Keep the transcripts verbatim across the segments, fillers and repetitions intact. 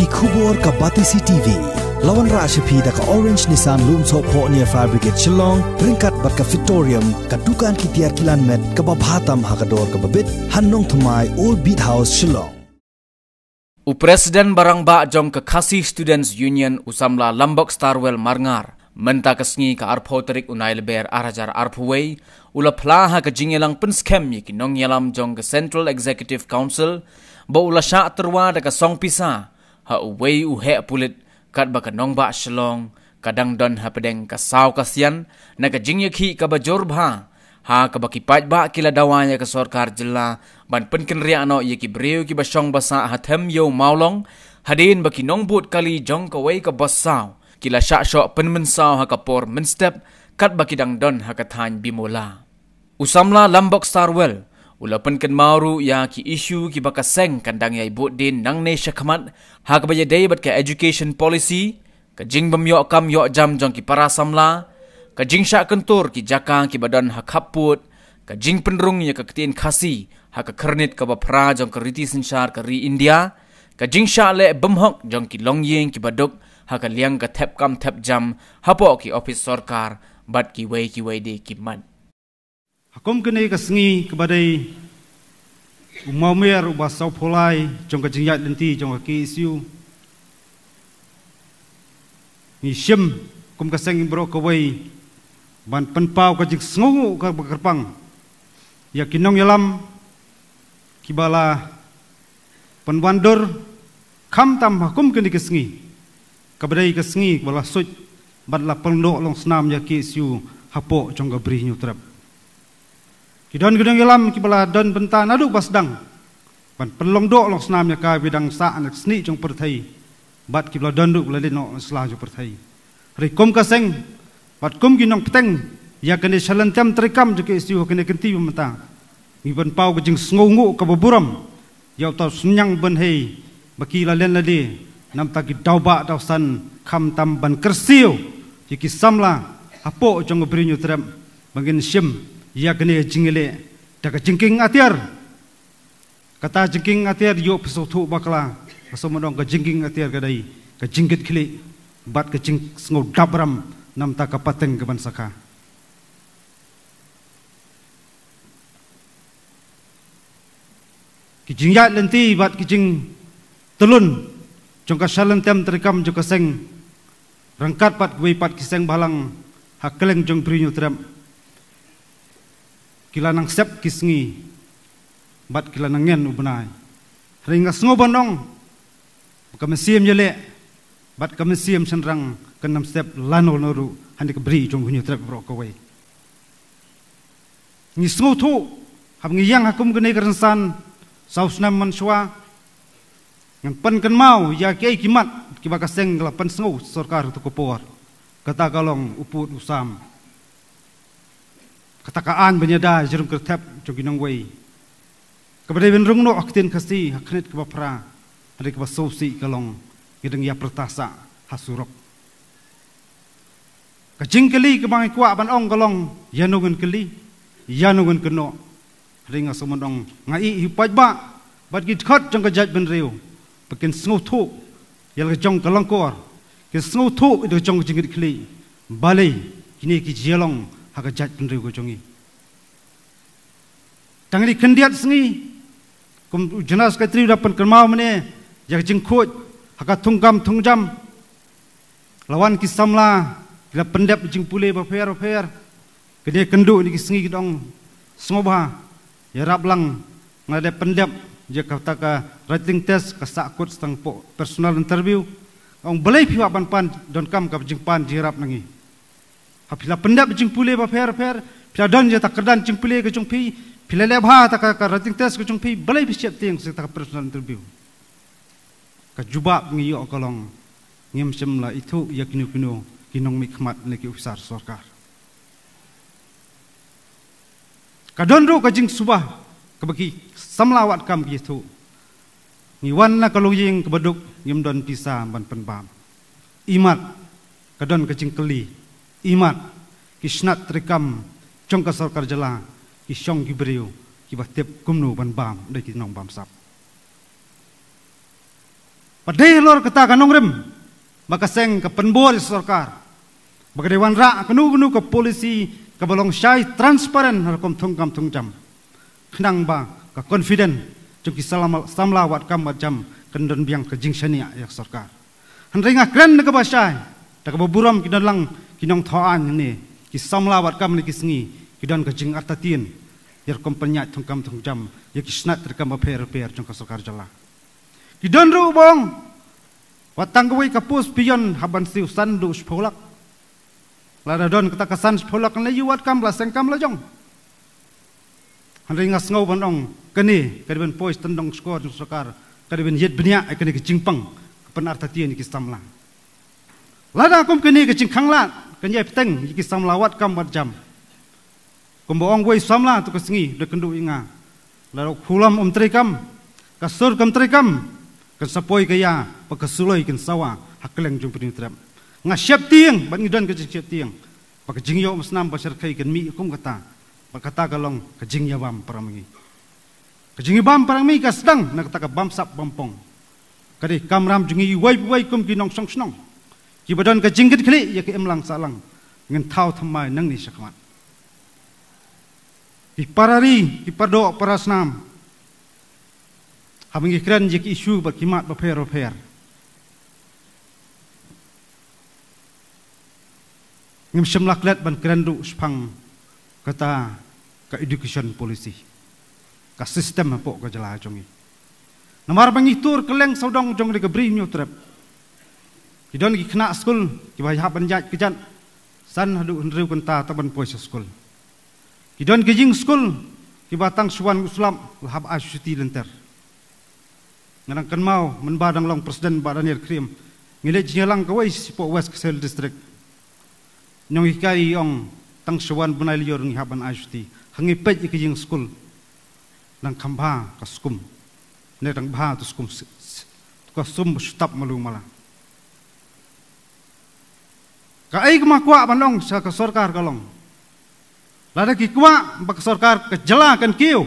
Ki khubor ka Batesi T V. La wanrah sha phi da ka Orange Nissan Lumsohphoh near Fire Brigade Shillong, ryngkat bad ka Victorium, ka dukan ki tiar kilan met kaba bha tam ha ka dor kaba bit, ha Nongthymmai, Old Beat House, Shillong. U President ba rangbah jong ka Khasi Students Union, u samla Lambok Starwell Marngar, mynta ka sngi ka arphew tarik u Nailaber ar hajar arphew wei, u la phla ha ka jingïalang pynskhem ïa ki nongïalam jong ka Central Executive Council, ba u la shah tyrwa da ka song pisa ha uwei u heh pulit, katba ka nongbah Shillong ka dang don hapdeng ka saw ka sian na ka jingïakhih kaba jur bha, ha kaba ki paidbah ki la dawa ïa ka sorkar jylla ban pynkynriah noh ïa ki briew kiba shong ba sah ha them ïew Mawlong, hadien ba ki nongbud kali jong kawei ka bus saw ki la shah shoh pynmynsaw ha ka por mynstep, katba ki dang don ha ka thaiñ Bimula. U samla Lambok Starwell u la pynkynmaw ruh ïa ki issue kiba ka seng kan dang ïai bud dien nangne shakhmat, ha kaba ïadei bad ka education policy, ka jingbym ïoh kam ïoh jam jong ki para samla, ka jingshah kyntur ki jaka kiba don ha khappud, ka jingpynrung ïa ka ktien Khasi ha ka khyrnit kaba phra jong ka riti synshar ka ri India, ka jingshah leh bymhok jong ki longïing kiba duk ha ka liang ka thep kam thep jam hapoh ki ophis sorkar, bad kiwei kiwei de ki mat. Ha kum kane ka sngi kaba dei u mawmer uba sawphew lai jong ka jingïaid lynti jong ka K S U, ngi shim kum ka seng baroh kawei ban pynpaw ka jingsngewnguh kaba kyrpang ïa ki nongïalam kiba la pynwandur, khamtam ha kum kane ka sngi kaba dei ka sngi kaba la suit bad la pyndoh longsnam ïa K S U hapoh jong ka Bri Hynñiewtrep. Ki don ki nongïalam kiba la don bynta naduh ba sdang ban pynlong doh longsnam ïa ka ba dang sah na ka snieh jong pyrthei, bad kiba la don ruh ba la leit noh na sla jong pyrthei. Hynrei kum ka seng bad kum ki nongpteng ïa kane shalynter treikam jong K S U ha kane ka kynti ba mynta, ngi pynpaw ka jingsngewnguh kaba burom ïa uta u synñiang bynhei ba ki la len lade namar ki daw bah daw san, khamtam ban kyrsiew ïa ki samla hapoh jong ka Bri Hynñiewtrep ba ngin shim ïa kane ka jingïaleh da ka jingkieng atiar. Kata jingkieng atiar ïoh phi sngewthuh bakla, ka sngewbha ong ka jingkieng atiar ka dei ka jingkitkhlieh bad ka jingsngew dap ram namar ka pateng kaban sakha. Ki jingïaid lynti bad ki jingtyllun jong ka shalynter treikam jong ka seng, ryngkat bad kiwei pat ki seng bhalang ha kylleng jong Bri Hynñiewtrep, ki la nang sep ki sngi bad ki la nang ngen u bnai. Hynrei nga sngew ban ong ba ka mynsiem ïaleh bad ka mynsiem shynrang kan ym sep lano lano ruh ha kane ka bri jong Hynñiewtrep baroh kawei. Ngi sngewthuh haba ngi ïeng ha kum kane ka rynsan saw snem mynshuwa, ngan pynkynmaw ïa kiei ki mat kiba ka seng ka la pynsngew sorkar ha kato ka por. Kata ka long u pud u sam, kata ka aiñ ban ïada ïa ka jingkyrthep jong ki nongwei, kaba dei ban rung noh ha ka ktien Khasi ha ka khyrnit kaba phra, hynrei kaba sngewsih ka long ngi dang ïa pyrta sah ha surok. Ka jingkylli kaba ngi kwah ban ong ka long, ïano ngin kylli, ïano ngin kynnoh. Hynrei nga sngewbha ban ong, nga ïeh ïa u paidbah bad ki dkhot jong ka jaitbynriew ba kin sngewthuh ïa la ka jong ka lyngkor, kin sngewthuh ïa la ka jong ka jingkitkhlieh. Balei kine ki jia long ha ka jaitbynriew ka jong ngi? Tang kine khyndiat sngi, kum u General Secretary u da pynkynmaw mynne, ïa ka jingkhuid ha ka thungkam thungjam, la wan ki samla ki la pyndep jingpule bapher bapher. Kine kynduh kine ki sngi ki da ong, sngewbha ïarap lang, nga dep pyndep ïa kata ka written test, ka sahkut tang hapoh personal interview. Ong balei phi wad ban pan, donkam ka jingpan jingïarap na ngi? Ha phi la pyndep jingpule bapher bapher, phi la don ïa kata ka kyrdan jingpule ka jong phi, phi la leh bha kata ka, ka written test ka jong phi, balei phi sheptieng sa kata ka personal interview? Ka jubab ngi ïoh ka long, ngim shym la ithuh ïa kino kino ki nongmihkhmat ne ki ophisar sorkar. Ka don ruh ka jingsuba kaba ki samla wad kam ki ïathuh. Ngi wan na ka longïing kaba duk, ngim don pisa ban pynbam. Imat ka don ka jingkylli, imat ki shnat treikam jong ka sorkar jylla ki shong ki briew kiba tip kumno ban bam da ki nongbamsap? Ba dei halor kata ka nongrim ba ka seng ka pynbor ïa sorkar ba ka dei wanrah kano kano ka policy kaba long shai transparent ha rukom thungkam thungjam, khnang ba ka confident jong ki samla, samla wad kam wad jam kan don biang ka jingshaniah ïa ka sorkar. Hynrei nga kren da kaba shai, da kaba burom ki don lang ki nongthaw aiñ ne ki samla wad kam ne ki sngi ki don ka jingartatien ïa rukom pynïaid thungkam thungjam ïa ki shnat treikam bapher bapher jong ka sorkar jylla. Ki don ruh ba ong wat tang kawei ka post peon hap ban siew san haduh shiphew lak. Lada don kata ka san shiphew lak ne ïa wad kam la seng kam la jong. Hynrei nga sngew ban ong kane ka dei ban poi tang dong skor jong sorkar, ka dei ban ïeit bniah ïa kane ka jingpang ka pynartatien ïa ki samla. Lada kum kane ka jingkhanglad kan ïai bteng ïa ki samla wad kam wad jam. Kumba ong wei samla tu ka sngi da kynduh ïa nga. Lada u khulam um treikam, ka sur kam treikam, kan sa poi ka ïa ba ka suloi kan sawa ha kylleng jong pynïoh trep. Nga sheptieng bad ngi don ka jingsheptieng ba ka jingïoh umsnam ba sharkhei kan mih kum kata. Ba kata ka long ka jingïabam para ma ngi. Ka jingïabam para ma ngi ka sdang na kata ka bamsap bampong. Ka dei kamram jong ngi iwei pa iwei kum ki nongshong shnong kiba don ka jingkitkhlieh ïa ka imlang sahlang. Ngin thaw thymmai nangne shakhmat. Ki para ri, ki para doh, para snam, haba ngi kren ïa ki issue bad ki mat bapher bapher, ngim shym la klet ban kren ruh shaphang kata ka education policy, ka system hapoh ka jylla jong ngi. Namar ba ngi tur kylleng sawdong jong ka Ri Hynñiewtrep, ki don ki khynnah skul kiba hap ban ïaid kjat san haduh hynriew kynta tang ban poi sha skul. Ki don ki jingskul kiba tang shu wan u slap la hap ai shuti lynter. Nga dang kynmaw mynba dang long president Bah Daniel Khyriem, ngi leit jingïalang kawei shapoh West Khasi Hills District. Nonghikai i ong tang shu wan bnai lyiur ngi hap ban ai shuti. Ha ngi peit ïa ka jingskul dang kham bha ka skum, ne dang bha tu skum, ka sum ba shu tap malu mala. Kaei kaba nga kwah ban ong sha ka sorkar ka long, lada ki kwah ba ka sorkar ka jylla kan kiew,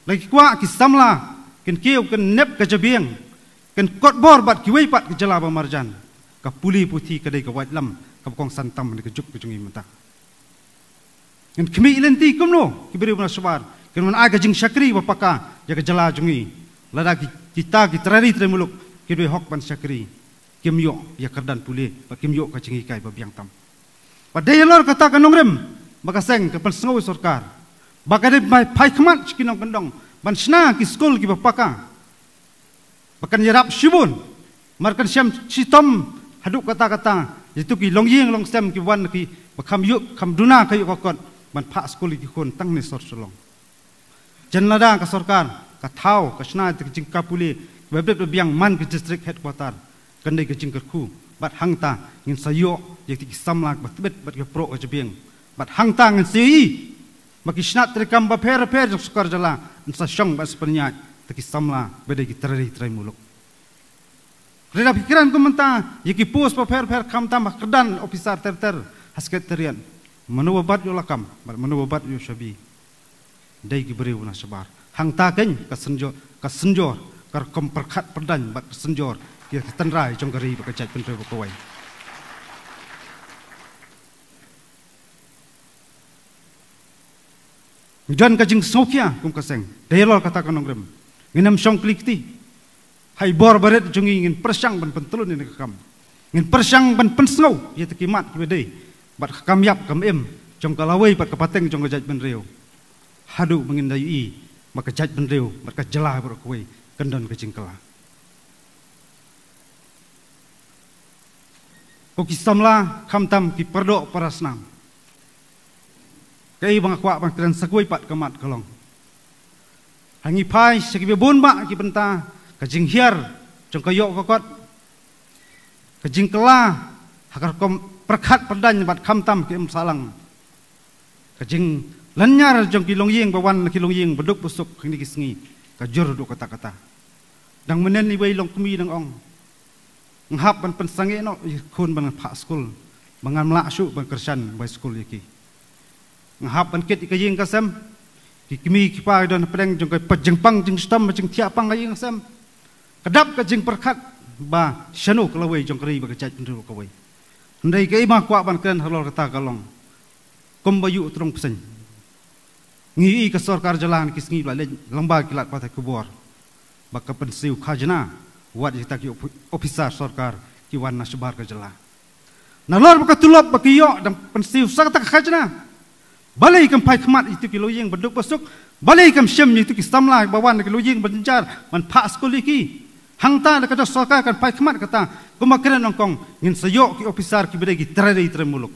lada ki kwah ki samla kan kiew, kan nep ka jabieng, kan kotbor bad kiwei pat ka jylla ba marjan, ka pule puthi ka dei ka waitlam kaba kongsan tam ha ka juk ka jong ngi mynta. Ngin khmih lynti kumno ki briew na shabar, kin wan ai ka jingshakri ba paka ïa ka jylla jong ngi, lada ki, kita ki trai ri trai muluk, ki dei hok ban shakri, kim ïoh ïa ka kyrdan pule bad kim ïoh ka jinghikai ba biang tam. Bad dei halor kata ka nongrim ba ka seng ka pynsngew ïa sorkar ba ka dei ban phai khmat sha ki nongkyndong ban shna ki skul kiba paka ba kan ïarap shibun, mar kan shem shitom haduh katta katta ïa kito ki longïing longsem kiba wan kiba kham ïoh, kham duna ka ïoh ka kot ban phah skul ïa ki khun tang ne sor Shillong. Jan lada ka sorkar ka thaw ka shna ïa ki jingkha pule kiba bit ba biang man ka district headquarter, kan dei ka jingkyrkhu bad hangta ngin sa ïoh ïa ki samla kiba tbit bad kiba proh ka jabieng, bad hangta ngin sa ïohi ba ki shnat treikam bapher bapher jong sorkar jylla ngin sa shong bad sa pynïaid da ki samla ba dei ki trai ri trai muluk. Hynrei lada phi kren kum mynta ïa ki post bapher bapher khamtam ha kyrdan ophisar ter ter ha secretariat, mano ba bat ïoh lakam bad mano ba bat ïoh shabi? Dei ki briew na shabar. Hangta keiñ ka synjor, ka synjor ka rukom pyrkhat pyrdaiñ bad ka synjor ïa ka tynrai jong ka ri bad ka jaitbynriew ba kawei. Ngi don ka jingsngewkhia kum ka seng, dei halor kata ka nongrim. Ngin ym shong kli kti. Ha i bor barit jong ngi ngin pyrshang ban pyntlun ïa kane ka kam. Ngin pyrshang ban pynsngew ïa kita ki mat kiba dei bad ka kam ïap kam im jong ka lawei bad ka pateng jong ka jaitbynriew, haduh ba ngin da ïohi ba ka jaitbynriew bad ka jylla baroh kawei kan don ka jingkylla. Ko ki samla khamtam ki para doh para snam, kaei ba nga kwah ban kren sa kawei pat ka mat ka long, ha ngi phai sha kiba bun bah ki bynta, ka jinghiar jong ka ïoh ka kot, ka jingkylla ha ka rukom pyrkhat pyrdaiñ bad khamtam ki im sahlang, ka jinglynñiar jong ki longïing ba wan na ki longïing ba duk ba suk ha kine ki sngi, ka jur haduh katta katta. Dang mynnin iwei i longkmie dang ong, nga hap ban pynsangeh noh ïa ki khun ban phah skul ba ngam lah shuh ban kyrshan bai skul ïa ki. Nga hap ban kit ïa ka ïing ka sem. Ki kmie ki kpa ki don hapdeng jong ka jingpang jingshitom, jingthiah pang ka ïing ka sem. Ka dap ka jingpyrkhat ba shano ka lawei jong ka ri bad ka jaitbynriew kawei. Hynrei kaei ba nga kwah ban kren halor kata ka long, kumba ïoh u Trai u pyrshang, ngi ïohi ka sorkar jylla ha ki sngi ba la leit lyngba ki lad pathai khubor ba ka pynsiew khajna wat ïa kita ki ofi-, officer sorkar ki wan na shabar ka jylla. Nalor ba ka tulop ba ki ïoh dang pynsiew sa kata ka khajna. Balei kam phai khmat ïa kito ki lawïing ba duk ba suk? Balei kam shem ïa kito ki samla ba wan na ki lawïing ba jynjar ban phah skul ïa ki? Hangta da ka dor sorkar kan phai khmat kata, kumba kren nyngkong, ngin sa ïoh ki officer kiba dei ki trai ri trai muluk.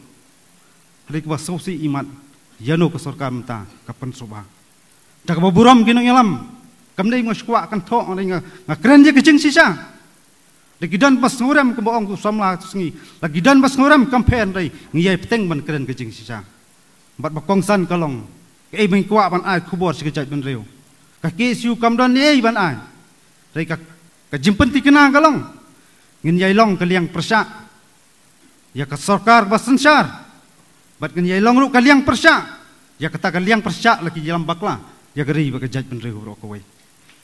Hynrei kaba sngewsih imat, ïano ka sorkar mynta ka pynsngewbha. Da kaba burom ki nongïalam, kam dei nga shu kwah kan thoh, hynrei nga, nga kren ïa ka jingshisha. Da ki don ba sngewrem kumba ong u samla tu sngi. La ki don ba sngewrem kam pher, hynrei ngi ïai bteng ban kren ka jingshisha. Bad ba kongsan ka long, kaei ba ngi kwah ban ai khubor sha ka jaitbynriew. Ka K S U kam don ei ban ai. Hynrei ka, ka jingpyntikna ka long, ngin ïai long ka liang pyrshah ïa ka sorkar ba synshar. Bad ngin ïai long ruh ka liang pyrshah ïa kata ka liang pyrshah la ki ïalam bakla ïa ka ri bad ka jaitbynriew baroh kawei.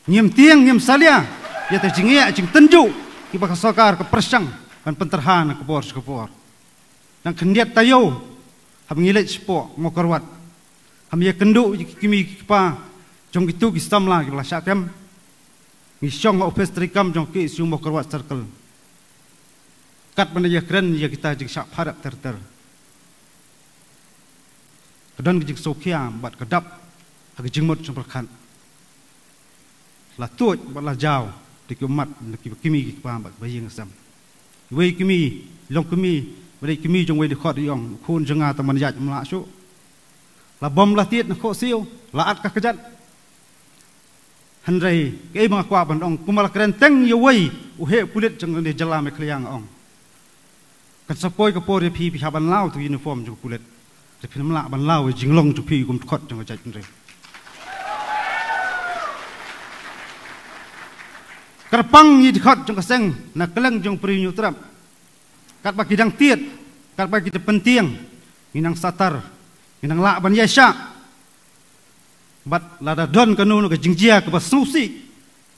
Ngim tieng, ngim salia ïa kata jingeh jingtynjuh kiba ka sorkar ka pyrshang ban pyntrha na ka por sha ka por. Dang khyndiat taïew haba ngi leit shapoh Mawkyrwat, haba ïakynduh ïa ki kmie ki kpa jong kito ki samla kiba la shah kem, ngi shong ha ophis treikam jong K S U Mawkyrwat Circle. Katba ngi ïakren ïa kita jingshah pharep ter ter, ka don ka jingsngewkhia bad ka dap ha ka jingmut jingpyrkhat. La tuid bad la jaw da ki ummat, da kiba kmie ki kpa bad kiba ïing sem. Iwei i kmie, i longkmie, ba dei i kmie jong uwei u dkhot, i ong, u khun jong nga tang ban ïaid ym lah shuh. La bom la tied na khohsiew, la at ka kjat. Hynrei kaei ba nga kwah ban ong, kumba la kren teng ïa uwei u heh pulit jong ka jylla Meghalaya, nga ong, kan sa poi ka por ïa phi, phi hap ban law ïa ka uniform jong ka pulit. Te phin ym lah ban law ïa ka jinglong jong phi kum dkhot jong ka jaitbynriew. Kyrpang ïa ki dkhot jong ka seng na kylleng jong Pyrshah Hynñiewtrep. Katba ki dang tied, katba ki dang pyntieng, ngi nang satar, ngi nang lah ban ïaishah. Bad lada don kano kano ka jingjia kaba sngewsih,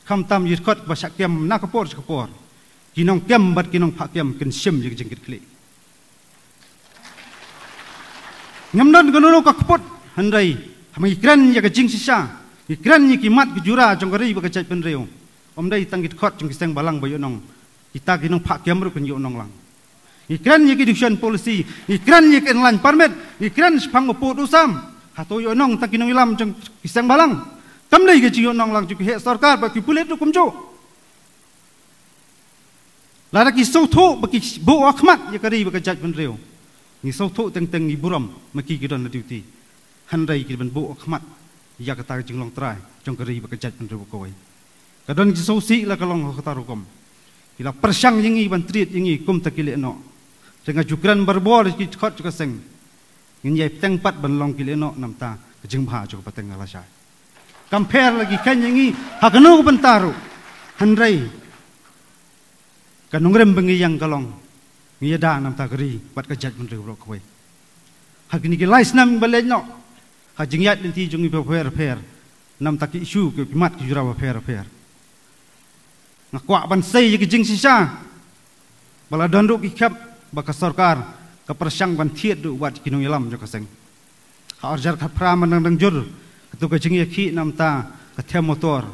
khamtam ïa ki dkhot kiba shah kem na ka por sha ka por, ki nongkem bad ki nongphah kem kin shim ïa ka jingkitkhlieh. Ngim don kano kano ka kput, hynrei haba ngi kren ïa ka jingshisha, ngi kren ïa ki mat ki jura jong ka ri bad ka jaitbynriew, ym dei tang ki dkhot jong ki seng balang ba ïohnong, kita ki nongphah kem ruh kin ïohnong lang. Ngi kren ïa ki education policy, ngi kren ïa ki inland permit, ngi kren shaphang u pud u sam. Hato ïohnong tang ki nongïalam jong ki seng balang? Kam dei ka jingïohnong lang jong ki heh sorkar bad ki pulit ruh kumjuh. Lada ki sngewthuh ba ki buh khmat ïa ka ri bad ka jaitbynriew, ngi sngewthuh teng teng, ngi burom ma ki ki don na duty. Hynrei ki ban buh khmat ïa kata ka jinglong trai jong ka ri bad ka jaitbynriew kawei. Ka don ki sngewsih la ka long ha kata rukom. Ki la pyrshang ïa ngi ban treat ïa ngi kumta ki lehnoh. Te nga ju kren barabor ïa ki dkhot jong ka seng. Ngin ïai bteng pat ban long ki lehnoh namar ka jingbha jong ka pateng ka lashai. Kam pher la ki kheiñ ïa ngi ha kano ka bynta ruh. Hynrei ka nongrim ba ngi ïeng ka long, ngi ïada namar ka ri bad ka jaitbynriew baroh kawei. Ha kine ki lai snem ba leit noh, ha jingïaid lynti jong ngi bapher bapher, namar ki issue ki mat ki jura bapher bapher, nga kwah ban sei ïa ka jingshisha ba la don ruh ki khep ba ka sorkar ka pyrshang ban thied ruh wat ki nongïalam jong ka seng. Ha arhajar khatphra mynta dang jur kato ka jingïakhih namar ka them motor.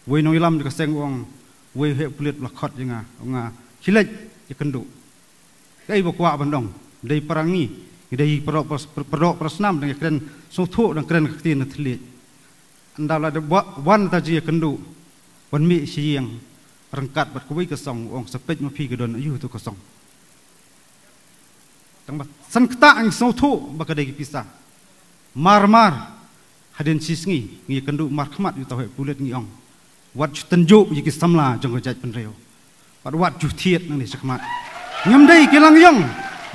Uwei nongïalam jong ka seng u ong, uwei u heh pulit u la khot ïa nga, u ong, khie leit ïakynduh. Kaei ba kwah ban ong, dei para ngi, ngi dei para, para, para doh para snam, dang ïakren sngewthuh, dang kren ka ktien na thylliej. Ynda la dep wan ta jingïakynduh, wan mih sha ïing, ryngkat bad kawei ka song, u ong, sa peit ma phi ka don aïu tu ka song. Tang ba san kata ngi sngewthuh ba ka dei ka pisa. Mar mar hadien shi sngi ngi ïakynduh markhmat ïa uta u heh pulit, ngi ong, wat ju tynjuh ïa ki samla jong ka jaitbynriew bad wat ju thied nangne shakhmat. Ngim dei ki lang ïong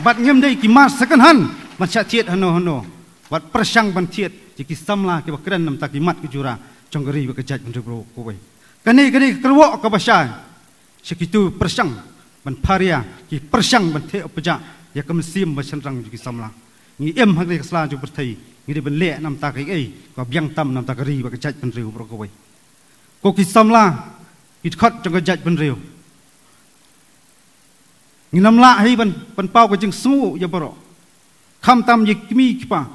bad ngim dei ki mar second hand ban shah thied hano hano. Wat pyrshang ban thied ïa ki samla kiba kren namar ki mat ki jura jong ka ri bad ka jaitbynriew baroh kawei. Kane, kane ka kyrwoh kaba shai sha kito pyrshang ban pharia, ki pyrshang ban theh pyrshah ïa ka mynsiem ba shynrang jong ki samla. Ngi im ha kane ka sla jong pyrthei, ngi dei ban leh namar kaei kaei kaba biang tam namar ka ri bad ka jaitbynriew baroh kawei. Ko ki samla, ki dkhot jong ka jaitbynriew, Ngin ym lah hi ban pynpaw ka jingsngew ïa baroh, khamtam ïa ki kmie ki kpa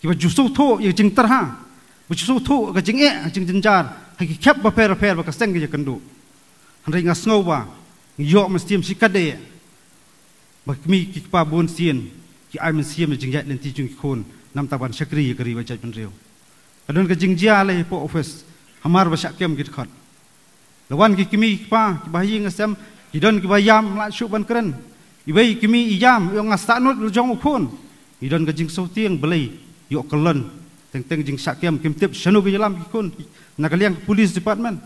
kiba ju sngewthuh ïa ka jingtyrha, ba ju sngewthuh ka jingeh, ka jingjynjar ha ki khep bapher bapher ba ka seng ka ïakynduh. Hynrei nga sngew ba ngi ïoh mynsiem shikatdei ba ki kmie ki kpa bun sien ki ai mynsiem ïa ka jingïaid lynti jong ki khun namar ban shakri ïa ka ri bad ka jaitbynriew. Ka don ka jingjia lei hapoh office, hamar ba shah kem ki dkhot, la wan ki kmie ki kpa kiba ha ïing ha sem, ki don kiba ïam, ym lah shuh ban kren. Iwei i kmie i ïam, i ong nga sahnud la jong u khun. Ngi don ka jingsngewtieng, balei ïoh kyllon, teng teng jingshah kem, kim tip shano ki ïalam ki khun na ka liang ka police department.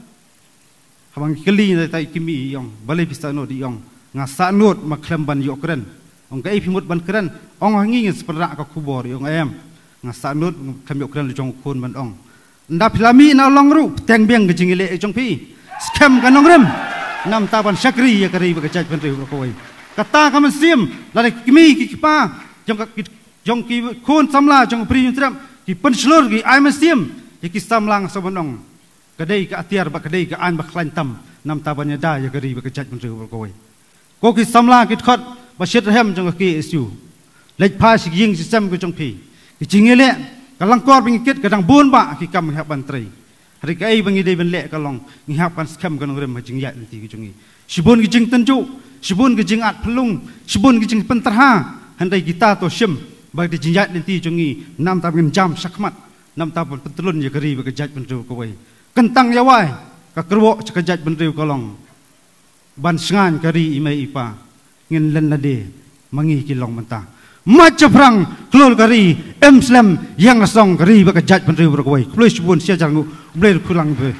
Haba ngi kylli na ita i kmie, i ong balei phi sahnud, i ong nga sahnud, ma khlem ban ïoh kren. Ong kaei phi mut ban kren? Ong ha ngi ngin sa pynrah ka khubor. I ong em, nga sahnud, khlem ïoh kren la jong u khun ban ong. Ynda phi la mih na long ruh, bteng biang ka jingïaleh jong phi, skhem ka nongrim namar ban shakri ïa ka ri bad ka jaitbynriew baroh kawei. Kata ka mynsiem, lada ki kmie ki kpa jong ka, ki, jong ki khun samla jong ka Bri Hynñiewtrep ki pynshlur, ki ai mynsiem ïa ki samla, nga sngewbha ban ong ka dei ka atiar bad ka dei ka aiñ ba khlaiñ tam namar ban ïada ïa ka ri bad ka jaitbynriew baroh kawei. Ko ki samla ki dkhot ba shit rhem jong ka K S U, leit phai sha ki ïing shi sem ka jong phi. Ka jingïaleh, ka lyngkor ba ngi kit ka dang bun bha, ki kam ngi hap ban trei. Hynrei kaei ba ngi dei ban leh ka long ngi hap ban skhem ka nongrim ha ka jingïaid lynti ka jong ngi. Shibun ki jingtynjuh, shibun ki jingat phyllung, shibun ki jingpyntyrha, hynrei kita to shim ba ka jingïaid lynti jong ngi namar ngin jam shakhmat namar ban pyntlun ïa ka ri bad ka jaitbynriew kawei. Kyntang ïa wai ka kyrwoh sha ka jaitbynriew ka long ban shngaiñ ka ri i mei i pa, ngin len lade ma ngi ki long mynta. Mait shaphrang khlur ka ri, em slem ïeng la song ka ri bad ka jaitbynriew baroh kawei. Khublei shibun, shi hajar nguh, Blei ruh khublei.